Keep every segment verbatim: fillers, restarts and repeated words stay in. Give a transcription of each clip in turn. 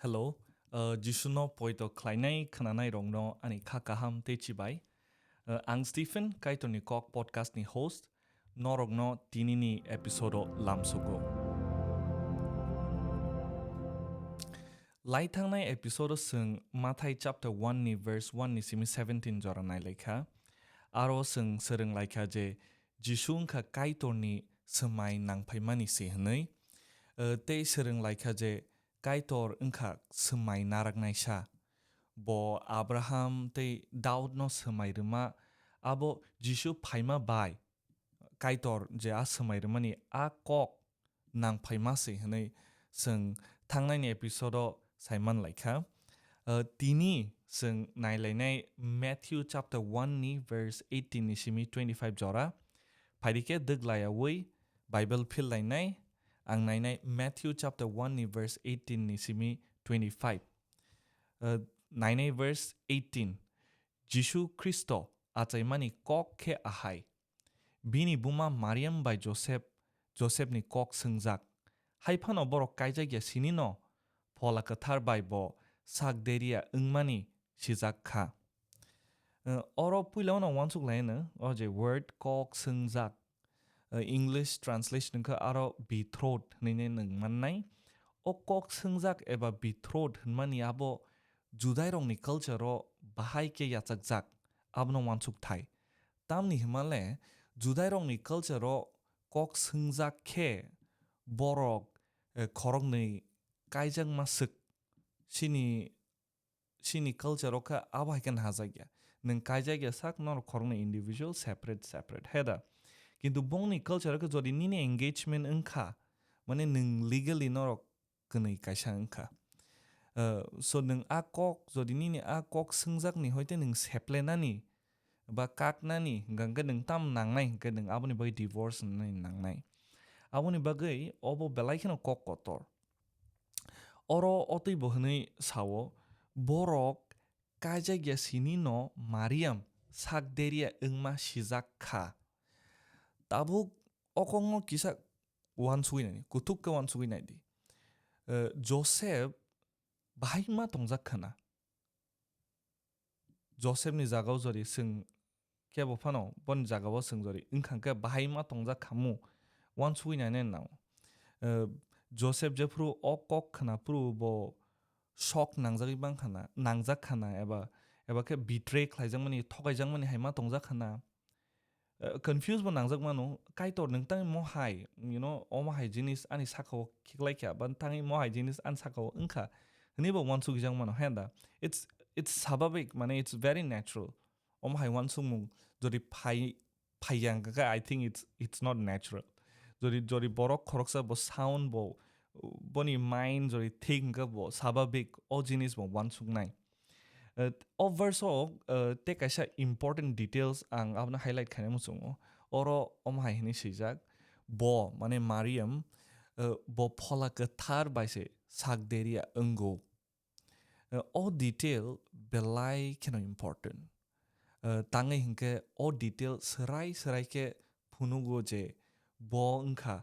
Hello, uh, Jisuno poito khlainai khwnanairokno ani kha kaham tei chibai. Uh, ang Stephen, Kaitorni Kok podcast ni host. Norokno tinini episode o lamsogo. Laithangnai episode o chwng Mathai chapter one ni verse one ni simi seventeen jora nailaikha. Aro chwng swrwnglaikha je Jisu wngkha Kaitorni swmai nangphaimani se hwnwi. Uh, tei swrwnglaikha je Kaitor wngkha swmai naraknaisa. Bo Abraham tei Daudno swmai rwma, abo Jisu phaima bai Kaitor je a swmai rwmani a kok nangphaima se hwnwi chwng thangnaini episode o saiman laikha. Uh, tini chwng nailainai Matthew chapter one ni verse eighteen ni simi twenty-five jora. Phaidi khe dwk layaui Bible phil lainai, ang nainai Matthew chapter one ni verse eighteen ni simi twenty-five. Uh, nainai verse eighteen. Jisu Khristo achaimani kok khe ahai. Bini buma Mariam bai Joseph, Josephni kok swngjak. Hai phano borok kaijak ya sini no, Phola Kwthar bai bo sak deria wngmani sijak kha. Uh, oro puila no wansuk lai no, o je word kok swngjak. Uh, English translation wngkha aro betrothed hwnwi nwng mannai. O kok swngjak eba betrothed hwnmani abo Judairokni culture o bahai khe yachakjak, abono wansuk thai. Tamni hwnmale Judairokni culture o kok swngjak khe borok, eh, khoroknwi kaijakma swk chini chini culture o kha abo hai khe nahajak ya. Nwng kaijak ya sak norok khoroknwi individual separate separate he da. Kintu bongni culture o khe jodi nini engagement wngkha, mane nwng legally norok kwnwi kaisa wngkha. Uh, so nwng a kok, jodi nini a kok swngjakni hoite nwng seplenani ba kaknani hwnkha hwnkhe nwng tam nangnai hwnkhe nwng aboni bagwi divorce hwnwi nangnai. Aboni bagwi obo belai kheno kok kotor. Oro o twi bo hwnwi sao, borok kaijak ya sini no Mariam sak deria wngma sijak kha. Tabuk o kokno kisa uansugwi naidi, kuthuk khe uansugwi naidi. Eh, Joseph bahai ma tongjak khana. Joseph ni jagao jodi chwng kebo phano boni jagao chwng jodi wngkha khe bahai ma tongjak khamu uansugwi nainai nao. Eh, Joseph jephru o kok khna phru bo shock nangjagwi bang khana, nangjak khana eba, eba khe betray khlaijakmani, thokaijakmani hai ma tongjak khana. Eh, confuse bo nangjak mano, Kaitor nwng tangwi mo hai, you know, omo hai jinis ani sakao khiklai kha, ba tangwi mo hai jinis ani sakao wngkha, hwnwi bo uansukjak mano, he da? It's, it's sababik, mane it's very natural. Omo hai uansukmung jodi phai, phaiya hwnkha khe, I think it's, it's not natural. Jodi, jodi borok khoroksa bo sound bo, boni mind jodi thik hwnkha bo sababik o jinis bo uansuknai. Eh, o verse o, eh, tei kaisa important details ang abono highlight khaina muchungo. Oro omo hai hwnwi swijak, bo, mane Mariam, eh, bo Phola Kwthar bai se sak deria wngo. Eh, o detail belai kheno important. Eh, tangwi hinkhe o detail swrai swrai khe phunugo je bo wngkha,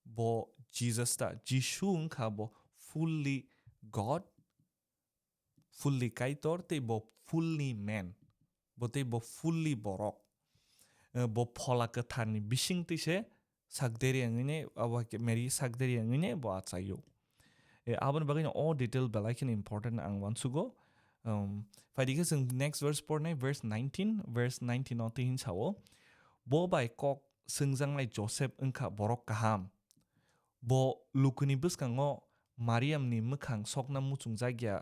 bo Jesus ta, Jisu wngkha bo fully God, fully Kaitor, tei bo fully man, bo tei bo fully borok. Eh, bo Phola Kwtharni bisingtwi se sakderi wngwi ne, abo hai khe Mary sakderi wngwi ne bo achaio. Eh, aboni bagwi no o detail belai kheno important ang uansugo. Um, phaidi khe chwng next verse pornai, verse nineteen, verse nineteen o twi hin sao, "Bo bai kok swngjaknai Joseph wngkha borok kaham. Bo lukuni bwskango Mariamni mwkhang sokna muchungjak ya,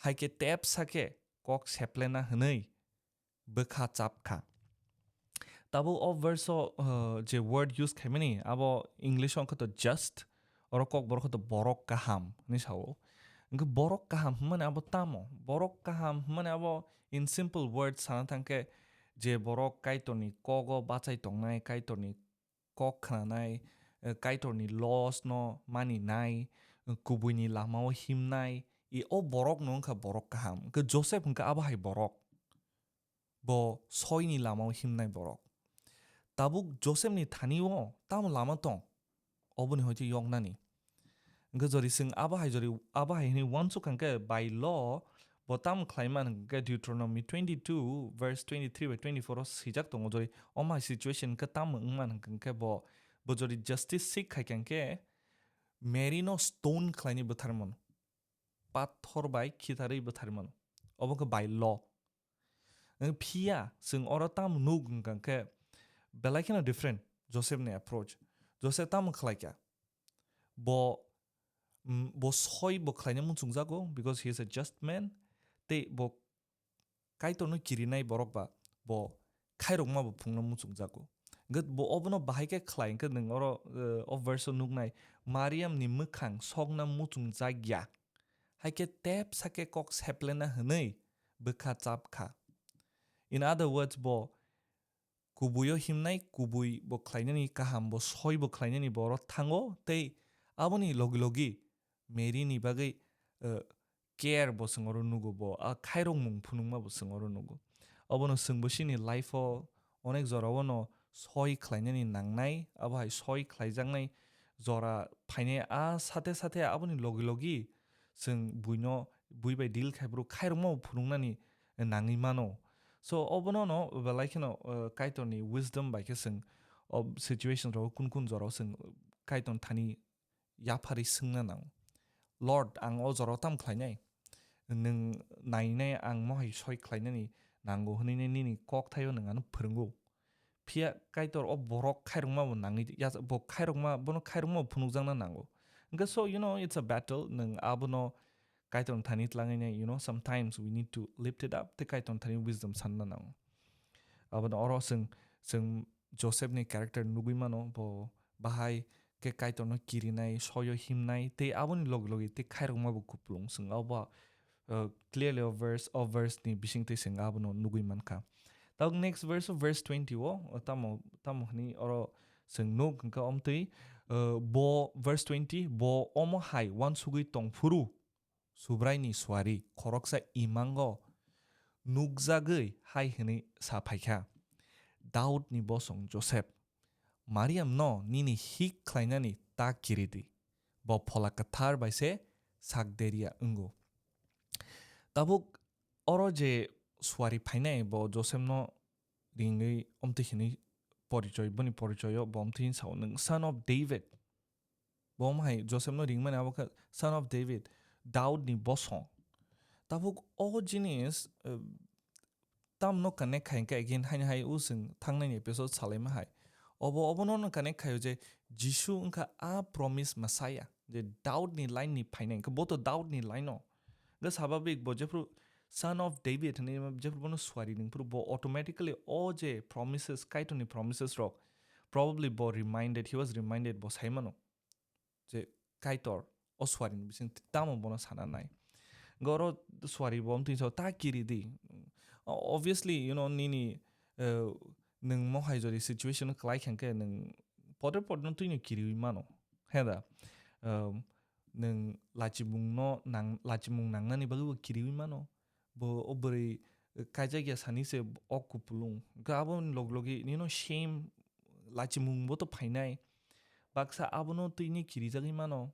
hai khe tepsa khe kok seplena hwnwi bwkha chap kha." Tabuk o verse o, uh, je word use khaimani, abo English o wngkha to just, oro kokborok khe to borok kaham hinwi sao. Hwnkhe borok kaham hwnmani abo tamo? Borok kaham hwnmani abo in simple words sana thangkhe, je borok Kaitorni kogo bachai tongnai, Kaitorni kok khnanai, eh, Kaitorni laws no maninai, eh, kubuini lamao himnai, i o borok no wngkha borok kaham. Hwnkhe Joseph hwnkha abo hai borok. Bo soini lamao himnai borok. Tabuk Joseph ni thani o tamo lama tong? Oboni hoite yoknani. Hwnkhe jori chwng abo hai jori, abo hai hwnwi uansuk kha hwnkhe by law bo tamo khlai man hwnkhe Deuteronomy twenty-two verse twenty-three bai twenty-four o swijak tongo jori omo hai situation hwnkhe tamo wng man hwnkhe bo, bo jori justice seek khai kha hwnkhe Mary no stone khlainwi bwtharwi mano, pathor bai khitharwi bwtharwi mano, obo wngkha by law. Phiya chwng oro tamo nuk hwnkha hwnkhe belai kheno different Joseph ni approach. Joseph tamo khlai kha? Bo, mm, bo soi bo khlaina muchungjago because he is a just man. Tei bo Kaitorno kirinai borok ba bo khairokma bo phungna muchungjago. Hwnkhe bo obono bahai khe khlai hwnkhe nwng oro, eh, o verse o nuknai, Mariam ni mwkhang sokna muchungjak ya. Hai khe tep sake kok seplena hwnwi bwkha chap kha. In other words, bo kubuio himnai, kubui bo khlainani kaham, bo soi bo khlainani bo oro thango, tei aboni logi logi Mary ni bagwi, eh, care bo chwng oro nugo, bo a khairokmung phunukma bo chwng oro nugo. Obono chwngbo chini life o onek jora o no soi khlainani nangnai, abo hai soi khlaijaknai jora phainai, a sate sate aboni logi logi chwng buino, bui bai deal khai bwrwi khairokma bo phunuknani nangwi mano. So, obono no belai kheno, uh, Kaitorni wisdom bai khe chwng o situation rok kun kun jorao chwng Kaitorni thani yapharwi swngna nango, "Lord, ang o jorao tamo khlainai? Nwng nainai ang mohai soi khlainani nango," hwnwi nini kokthaio nwng ano phwrwngo. Phiya Kaitor o borok khairokma bo nangwi ya-, bo khairokma, bono khairokma bo phunukjakna nango. Hwnkhe so, you know, it's a battle. Nwng abono Kaitorni thani tlangainai, you know, sometimes we need to lift it up. Tei Kaitorni thani wisdom sanna nango. Abono oro chwng, chwng Joseph ni character nugwi mano, bo bahai khe Kaitorno kirinai, soyo himnai, tei aboni logi logi tei khairokma bo kupulung. Chwng abo, uh, clearly o verse, o verse ni bisingtwi chwng abono nugwi mankha. Tabuk next verse o, verse twenty o, o tamo, tamo hwnwi oro chwng nuk hwnkha omtwi, uh, bo verse twenty, bo omo hai uansugwi tongphuru Subraini suari khoroksa imango nukjagwi hai hwnwi sa phaikha, "Daudni bosong Josep, Mariamno nini hik khlainani ta kiridi, bo Phola Kwthar bai se sak deria wngo." Tabuk oro je suari phainai, bo Josepno ringwi omtwi hwnwi porichoi, boni porichoio bo omtwi hwnwi sao, "Nwng Son of David." Bo omo hai Josepno ringmani abo khe Son of David, Daudni bosong. Tabuk o jinis, eh, tamno connect khai hwnkhe again haino hai o chwng thangnaini episode salaima hai. Obo, obono no connect khaio je Jisu wngkha a promise Messiah, je Daudni line ni phainai, hwnkhe bo to Daudni line o. Hwnkhe sababik bo jephru Son of David hwnwi jephru bono suari nangphuru bo automatically o je promises, Kaitorni promises rok, probably bo reminded, he was reminded, bo saimano je Kaitor o suarini bising tamo bono sana nai. Hwnkhe oro suari bo omtwi sao, "Ta kiri di." O-, obviously, you know, nini, eh, nwng mohai jori situation o kwlai kha hwnkhe nwng poder poder no twino kiriwi mano. He da? Um, nwng lachimungno nang-, lachimung nangnani bagwi bo kiriwi mano. Bo o bwrwi, eh, kaijak ya sani se o kupulung. Hwnkhe aboni log logi nino shame, lachimung bo to phainai. Baksa abono twini kirijagwi mano.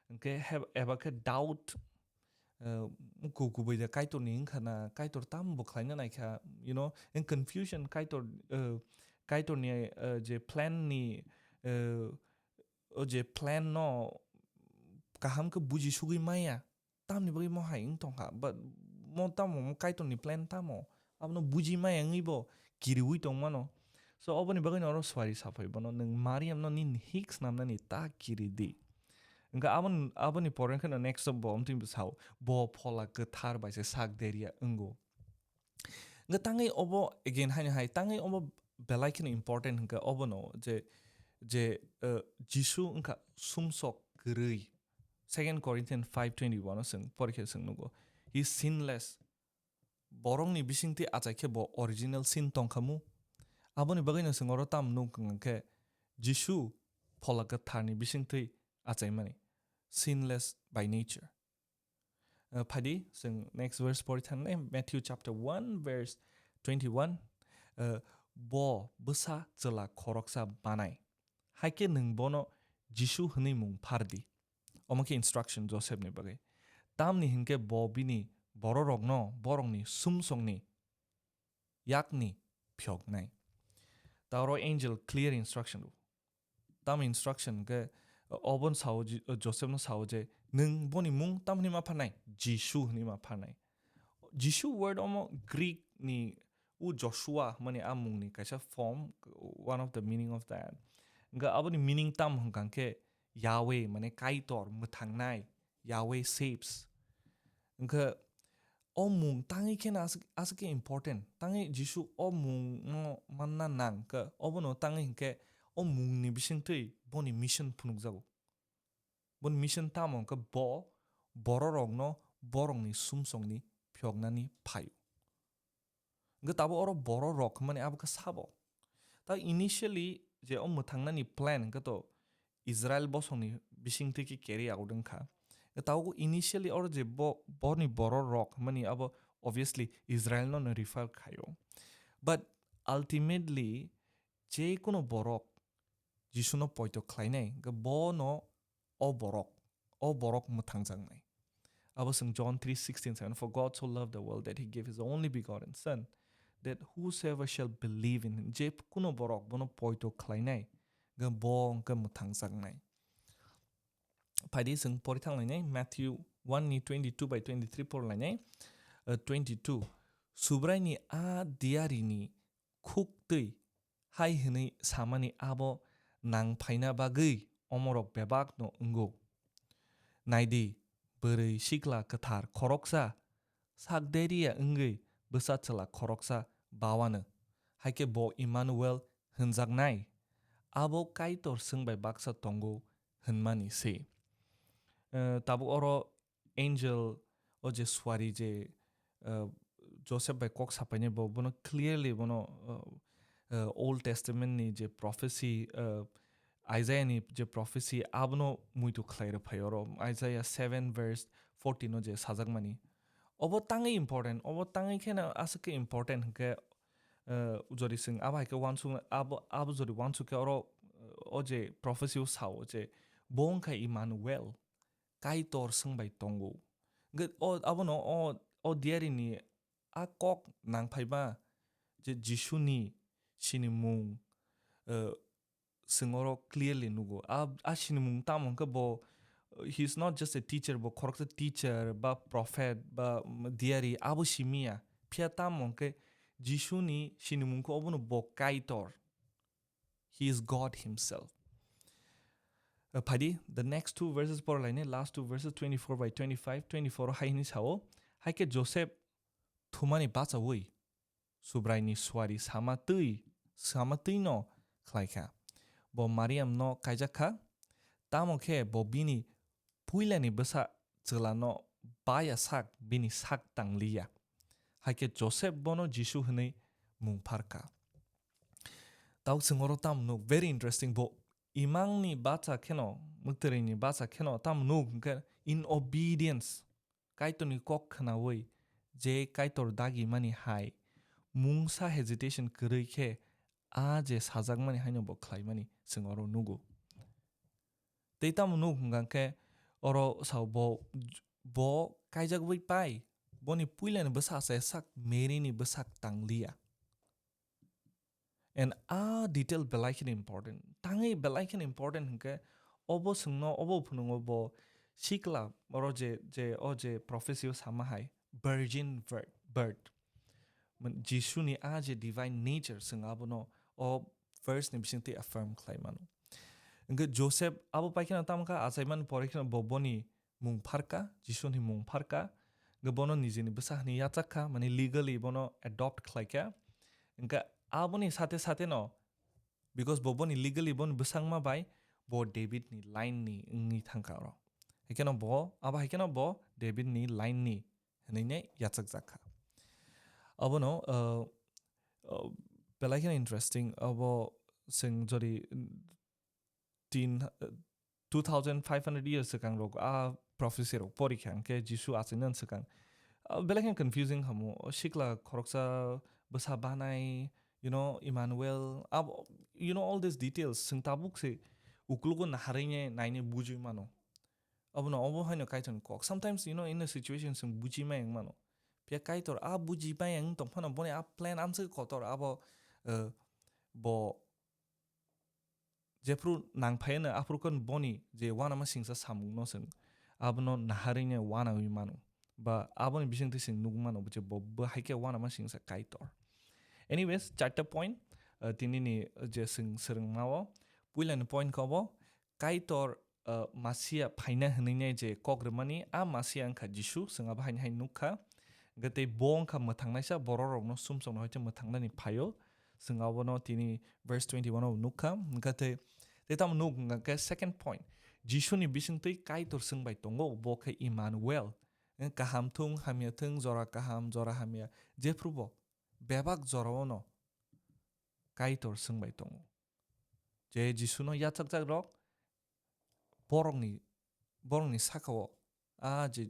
Hwnkhe heb-, eba khe doubt, eh, ku-, kubui da Kaitorni wngkha na, Kaitor tamo bo khlaina naikha, you know, in confusion, Kaitor, eh, Kaitorni, eh, je plan ni, eh, o je plan no kaham khe buji sugwi maya. Tamni bagwi mo hai wng tongkha, but mo tamo, mo Kaitorni plan tamo? Abono buji maya wngwi bo kiriwi tongmano. So, oboni bagwino oro suari saphai bono, "Nwng Mariamno nini hik snamnani ta kiri di." Hwnkhe abon-, aboni pore kheno next o bo omtwi bo sao, "Bo Phola Kwthar bai se sak deria wngo." Hwnkhe tangwi obo again haino hai, tangwi obo belai kheno important hwnkhe obono je, je, eh, Jisu wngkha sumsok kwrwi. Second Corinthians five twenty-one o chwng porikhe chwng nugo, "He is sinless." Borokni bisingtwi achai khe bo original sin tongkhamu. Aboni bagwino chwng oro tamo nuk hwnkhe Jisu Phola Kwtharni bisingtwi achaimani, sinless by nature. Eh, phaidi, chwng next verse pori thangnai, Matthew chapter one, verse twenty-one. Eh, "Bo bwsa chwla khoroksa banai. Hai khe nwng bono Jisu hwnwi mung phar di." Omo khe instruction Joseph ni bagwi. Tamni hinkhe bo bini bororokno borokni sumsokni yakni phiyoknai. Ta oro angel clear instruction rw. Tam instruction khe, uh, obon sao ji-, uh, Joseph no sao je, "Nwng boni mung tam hwnwi ma pharnai?" "Jisu" hwnwi ma pharnai. Jisu word omo Greek ni u Joshua hwnmani a mung ni kaisa form, one of the meaning of that. Hwnkhe aboni meaning tam hwnkha khe Yahweh, mane Kaitor, mwthangnai, Yahweh saves. Hwnkhe o mung tangwi kheno aswk, aswk khe important. Tangwi Jisu o mung no manna nang khe, obono tangwi hinkhe o mung ni bisingtwi boni mission phunukjago. Boni mission tamo hwnkhe bo bororokno borokni sumsokni phiyoknani phaio. Hwnkhe tabuk oro bororok hwnmani abo khe sabo. Ta initially je o mwthangnani plan hwnkhe to Israel bosongni bisingtwi khe carry out wngkha. Tabuk initially oro je bo, boni bororok hwnmani abo obviously Israel no no refer khaio. But ultimately je kono borok Jisuno poito khlainai, hwnkhe bono o borok, o borok mwthangjaknai. Abo chwng John three sixteen seven, "For God so loved the world that he gave his only begotten Son, that whosoever shall believe in him," je kuno borok bono poito khlainai, hwnkhe bo hwnkhe mwthangjaknai. Phaidi chwng pori thanglainai, Matthew one ni twenty-two by twenty-three porlainai, uh, twenty-two. Subraini a diarini khuk twi hai hwnwi samani abo nang phaina bagwi omorok bebakno wngo. Naidi, bwrwi sikla kwthar khoroksa sak deriya wngwi bwsa chwla khoroksa bawano, hai khe bo Immanuel hwnjaknai, abo Kaitor chwng bai baksa tongo hwnmani se. Eh, tabuk oro angel o je suari je, uh, Joseph bai kok sapainai bo, bono clearly bono, uh, uh, Old Testament ni je prophecy, uh, Isaiah ni je prophecy abono muitu khlai rw phai oro Isaiah seven verse fourteen o je sajakmani. Obo tangwi important, obo tangwi kheno aswk khe important hwnkhe, uh, jori chwng abo hai khe uansuk abo, abo jori uansuk khe oro, uh, o je prophecy o sao je bo wngkha Immanuel. Kaitor chwng bai tongo. Hwnkhe o, abono o, o diarini a kok nang phaiba je Jisuni sinimung, eh, chwng oro clearly nugo. A, a sinimung tamo hwnkhe bo, eh, he is not just a teacher, bo khoroksa teacher ba prophet ba, mm, diari abo simi ya. Phiya tamo hwnkhe Jisuni sinimung khe obono bo Kaitor. He is God himself. Uh, phaidi, the next two verses porlaini, last two verses, twenty-four by twenty-five, twenty-four o hai hwnwi sao, hai khe Joseph thumani bachaui Subraini suari sama twi, sama twi no khlai kha. Bo Mariam no kaijak kha, tamo khe bo bini puilani bwsa chwlano baya sak bini sak tangliya. Hai khe Joseph bono Jisu hwnwi mung phar kha. Tabuk chwng oro tamo nuk, very interesting, bo imangni bacha kheno, mwktwrwini bacha kheno tamo nuk hwnkhe in obedience, Kaitorni kok khnaui je Kaitor dagimani hai mungsa hesitation kwrwi khe a je sajakmani haino bo khlaimani chwng oro nugo. Tei tamo nuk hwnkha khe oro sao bo, bo kaijagwi pai, boni puilani bwsa achai sak Mary ni bwsak tangliya. And a detail belai kheno important. Tangwi belai kheno important hwnkhe obo chwngno obo phunukgo bo sikla oro je, je, o je prophecy o sama hai virgin vir-, birth. Man, Jisuni a je divine nature chwng abono o verse ni bisingtwi affirm khlai mano. Hwnkhe Joseph abo pai kheno tamo kha achaimani pore kheno bo boni mung pharka, Jisuni mung pharka, hwnkhe bono nijini bwsa hwnwi yachak kha, mane legally bono adopt khlai kha. Hwnkhe aboni sate sate no, because bo boni legally boni bwsangma bai bo David ni line ni wngwi thang kha oro. Haikhe no bo, abo haikhe no bo David ni line ni hwnwi ne yachak jak kha. Abono, uh, uh, belai kheno interesting, abo chwng jori tin, uh, two thousand five hundred years swkang rok a prophecy rok pori kha, hwnkhe Jisu achaina swkang. Uh, belai khe confusing khamu, o sikla khoroksa bwsa banai, you know, Emmanuel, ab-, you know, all these details, chwng tabuk se uklugo naharwi ne naine bujui mano. Abono obo haino Kaitorni kok. Sometimes, you know, in a situation chwng buji maya wng mano. Phiya Kaitor a buji maya wng tong phano boni a plan amswk kotor abo, uh, bo jephru nang phaiya no aphuru khe boni je uanama singsa samung no chwng abono naharwi nai uanaui mano. Ba aboni bisingtwi chwng nugwi mano je bo, bo hai khe uanama singsa Kaitor. Anyways, charta point, uh, tini ni je chwng swrwngma o puila ni point khe obo Kaitor, uh, Masia phaina hwnwi nai je kok rwmani a Masia wngkha Jisu, chwng abo haino hai nukha. Hwnkhe tei bo wngkha mwthangnaisa, borok rokno sumsokno hai khe mwthangnani phaio. Chwng abono tini verse twenty-one o nukha. Hwnkhe tei, tei tamo nuk hwnkha khe second point, Jisuni bisingtwi Kaitor chwng bai tongo, bo khe Emmanuel. Wng kaham thung, hamya thung, jora kaham, jora hamya, jephru bo bebak jorao no Kaitor chwng bai tongo. Je Jisuno yachakjak rok, borokni, borokni saka o a je,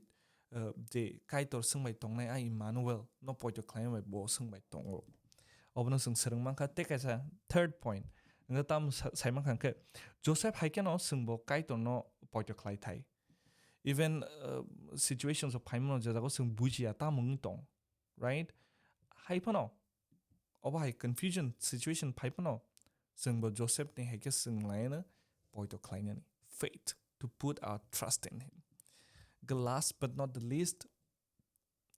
uh, je Kaitor chwng bai tongnai a Emmanuel no poito khlaima bai bo chwng bai tongo. Obono chwng swrwng mankha. Tei kaisa third point, wngkha tamo sa-, sai mankha hwnkhe Joseph hai kheno chwng bo Kaitor no poito khlai thai. Even, uh, situations of phaimano je jago chwng bujiya tamo wngwi tong, right? Hai phano obo hai confusion situation phai phano chwng bo Joseph ni hai khe chwng laino poito khlainani, faith, to put our trust in him. The last but not the least,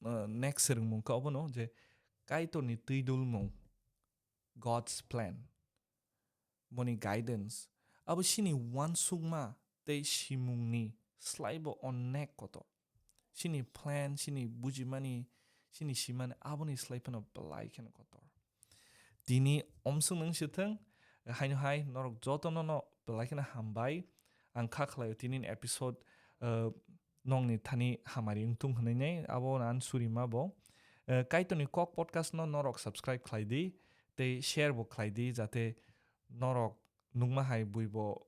uh, next swrwngmung khe obono je Kaitor ni twi dulmung, God's plan, boni guidance, abo chini uansukma tei simungni slaibo onek kotor. Chini plan, chini bujimani, chini simani aboni slai phano belai kheno kotor. Tini omswk nung si thung, haino hai norok jotono no belai kheno hambai. Ang kha khlaio tini ni episode, uh, nongni thani hamari wngthung hwnwi nai abo ang surima bo. Uh, Kaitorni Kok podcast no norok subscribe khlai di tei share bo khlai di, jate norok nukma hai buibo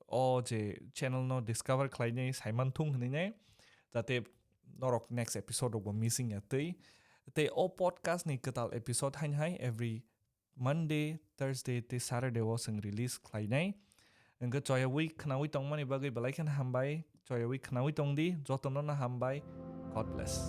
o je channel no discover khlainai saiman thung hwnwi nai, jate norok next episode rokbo missing ya twi. Tei o podcast ni kwtal episode hain hai every Monday, Thursday tei Saturday o chwng release khlainai. Hwnkhe choyawi khnawi tongmani bagwi belai kheno hambai, choyawi khnawi tongdi, jotono no hambai. God bless.